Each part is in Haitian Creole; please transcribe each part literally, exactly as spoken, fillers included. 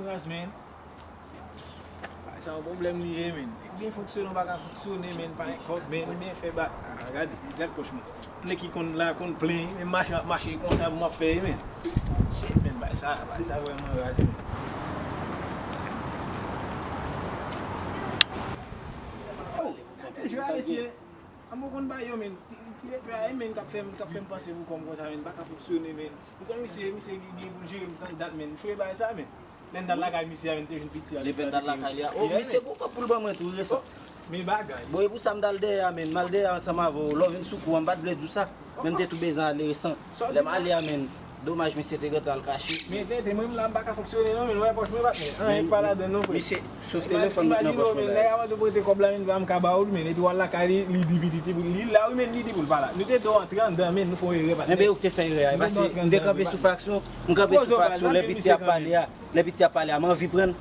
Raz, men. Bagay sa yon pwoblèm li ye, men. Nèg byen fonksyone, w pa ka fonksyone, men, pa gen kòb, men, ou byen fè ba. Ah, gade, gad pòch mwen. Nèg ki konn la, konn plenyen, men mache, m ap mache konsa pou m ap fè, men. Shit, men, bagay sa, bagay sa vrèman raz, men. Oh, gade jwa, mesye. An, mwen konn bagay yo, men. Ti, ti lepè a, men, k ap fè m, k ap fè m panse pou kò m konsa, men. M pa ka fonksyone, men. Ou konn misye, misye gen, gen pou l jere m tank dat, men. M chwe bagay sa, men. Lè n t al lakay misye a, men, te jwenn piti a. Lè n t al lakay li a. Oh, misye gon kòb pou l ban mwen tou, resan. Men bagay. Bon, e pou sa m t al dèyè a, men. M al dèyè a ansanm avè w. Lè w vin sou kou an, m pa t vle di w sa. Men m te tou bezwen ale, resan. Lè m ale a, men. Domaj, misye te gentan al kache. Men, tenten, mwen, m la, m pa ka fonksyone, non, men. Wè pòch mwen, patnè. Anyen pa ladan, non, frè. Misye, Sof telefòn m nan pòch mwen la. Nèg a pa tou prete kòb la, men, m ka ba ou l, men, epi w al lakay li, li di piti pou li la, wi, men, li di pou l pa la. Nou te do antre anndan, men, nou fè yon erè, patnè. Enben, ou k te fè erè a, e pase, m te kanpe sou fraksyon, m kanpe sou fraksyon, lè piti ap pale a, lè piti ap pale a, m anvi prann,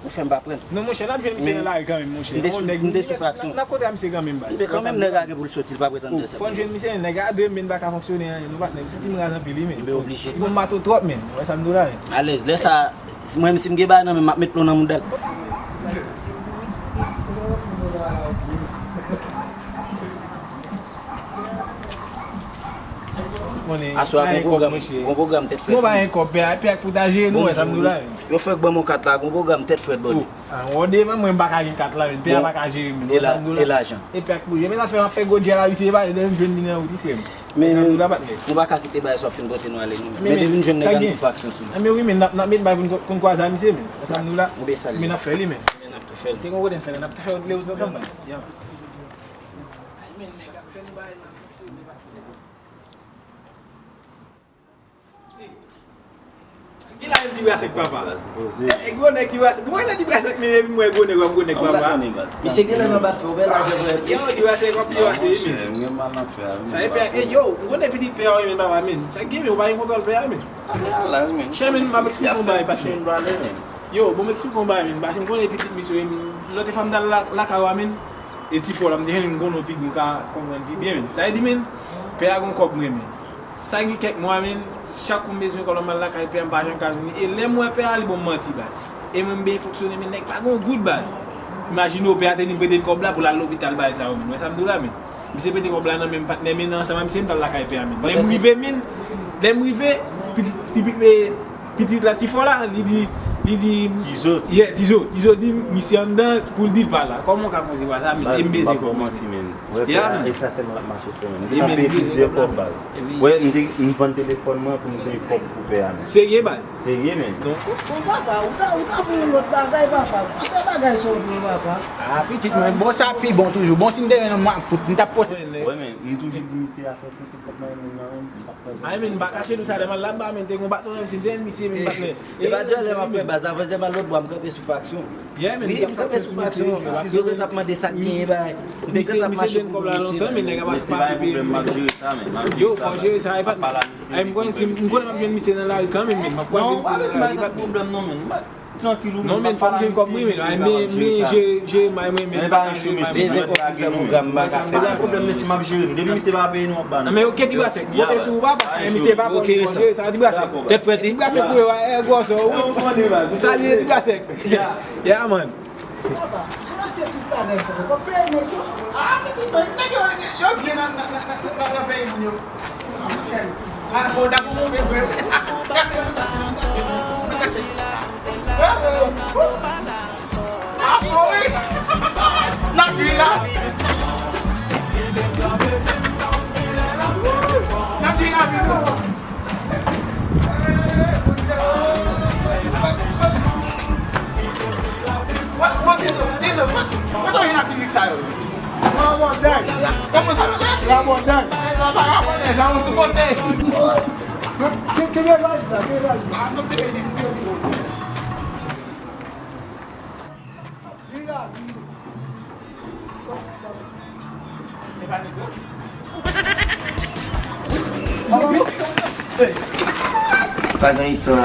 ou fè m pa prann. Non, monchè, n ap jwenn misye nan lari kanmenm, monchè. M te sou, m te sou fraksyon. N ap kontre a misye kanmenm, baz. Men kanmenm, nèg la gen pou l soti, l pa prete anndan sèp. Fò n jwenn misye, nèg a dwe, men, n pa ka fonksyone anyen, non, patnè, m santi m raz anpil, wi, men. Enben, oblije. Li gon mato twòp, men, ou wè sa m di w la, men. Alèz, lè sa, Si mwen menm, si m gen bagay nan men m, m ap met plo nan mouda l. Aswè a, gon pwogram, gon pwogram tèt frèt. Nou pa gen kòb, pè a, pè a k pou ta jere nou, wè sa m di w la. Yo fèk ban m yon kat la, gon pwogram tèt frèt, bòdè. An, wè devan mwen, m pa ka gen kat la, men pè a pa ka jere m, men wè sa m di w la. E lajan. E pè a k pou jere. Men zafè m ap fè gwo djè la, misye pa, lè m jwenn li nan wout, li frè m. Men, men, nou pa ka kite bagay sa w fin pote nou ale, non. Men, men depi n jwenn nèg la, n tou fraksyon sou li. Men wi, men n ap, n ap met bay pou n konn kwaze a misye, men. Sa nou la. Ou byen salye. Men n ap fè li, men. Men n ap tou fè l. Te gon kote n fè, n ap tou fè yon lewz ansanm, men. Men nèg ap fè nou bagay, n ap fonksyone, pa. Ki la menm ti brasèk papa? E gwo nèg ti brasèk. Mwen nan ti brasèk menm epi mwen gwo nèg, w ap gwo nèg papa. Misye genlè nan bat fè w bèl avè vre. Yo, ti brasèk w ap ti brasèk wi men. Sa e pè, e yo, m konnen pitit pè a wi men papa men. Sa gen men, ou pa gen kontwòl pè a men. Chè men, m ap eksplike yon bagay patnè. Yo, bon m eksplike yon bagay men. Paske m konnen pitit misye wi, lòt fwa m t al lakay ou a men. E ti fò la, m te jwenn li, m konnen w pi gwo, w ka konprann pi byen men. Sa vle di men, pè a gon kòb mwen men. Sa gen kèk mwa men, chak kou m bezwen kòb la m al lakay pè a m pa janm ka jwenn li. E lè m wè pè a li ban m manti baz. E mwen m byen fonksyone men nèg pa gon goud baz. Imajine w pè a te di m prete l kòb la pou l al lopital bagay sa yo men. Wè sa m di w la men. Misye prete kòb la nan men m patnè men ansanm a misye m t al lakay pè a men. Lè m rive men, lè m rive, pitit, pitit, pitit la ti fò la, li di, li di Tizo. Yeah, Tizo. Tizo di misye anndan pou l di l pa la. Kòman w ka konn se pa sa men e m bezwen kòb mwen. Wè pè a, e sa sèlman l ap mache frè m. M te kanpe plizyè kòb baz. Wè, m te, m vann telefòn mwen pou m gen kòb pou pè a men. Serye baz? Serye men. Donk, o, o papa, ou ta, ou ta pou yon lòt bagay papa. Bon, se bagay sa w vle papa. Ah, pitit mwen, bon sa pi bon toujou. Bon, si m te gen yon makout, m t ap pote. Wè men, m toujou di misye afè pitit kòb nan men moun nan men, m p ap pran sa. Ay men, m pa kache nou sa, lè m al laba men, te gon patnè, si m te jwenn misye men patnè. E pa dyòlè m ap fè baz, avanse m al lòt bò a, m kanpe sou fraksyon. Wi, m kanpe sou fraksyon. Tizo te t ap mande sa k genyen bagay. M te gentan ap mache pou misye. Yo, fò jere sa, e pa. Ay, m konnen si m konnen m ap jwenn misye nan lari kanmenm men. M ap kwaze misye nan lari, e pa. Non men, fò m jwenn kòb mwen men. Ay, men, men jere, jere may mwen men, m pa ka jere may mwen. Bezwen kòb pou fè pwogram m pa ka fè. Pa gen pwoblèm men si m ap jere nou. Depi misye pa peye nou, m ap ba nou. Men oke ti brasèk, m konte sou ou papa. Misye pa konn jere sa ti brasèk. Tèt frèt wi. Ti brasèk pou yo, e gwòsò wi. M salye ti brasèk. Yeah man. Papa, se la fè tout bagay sa, w ap peye nèg yo. Ah, pitit mwen, nèg yo, yo byen nan, nan, nan, nan, nan, nan peyi moun yo. Ah, bon, dakò, bon, bon, bon. Bravo. Ah, bon, wi. N ap viv lavi. N ap viv lavi nou. Pa gen istwa.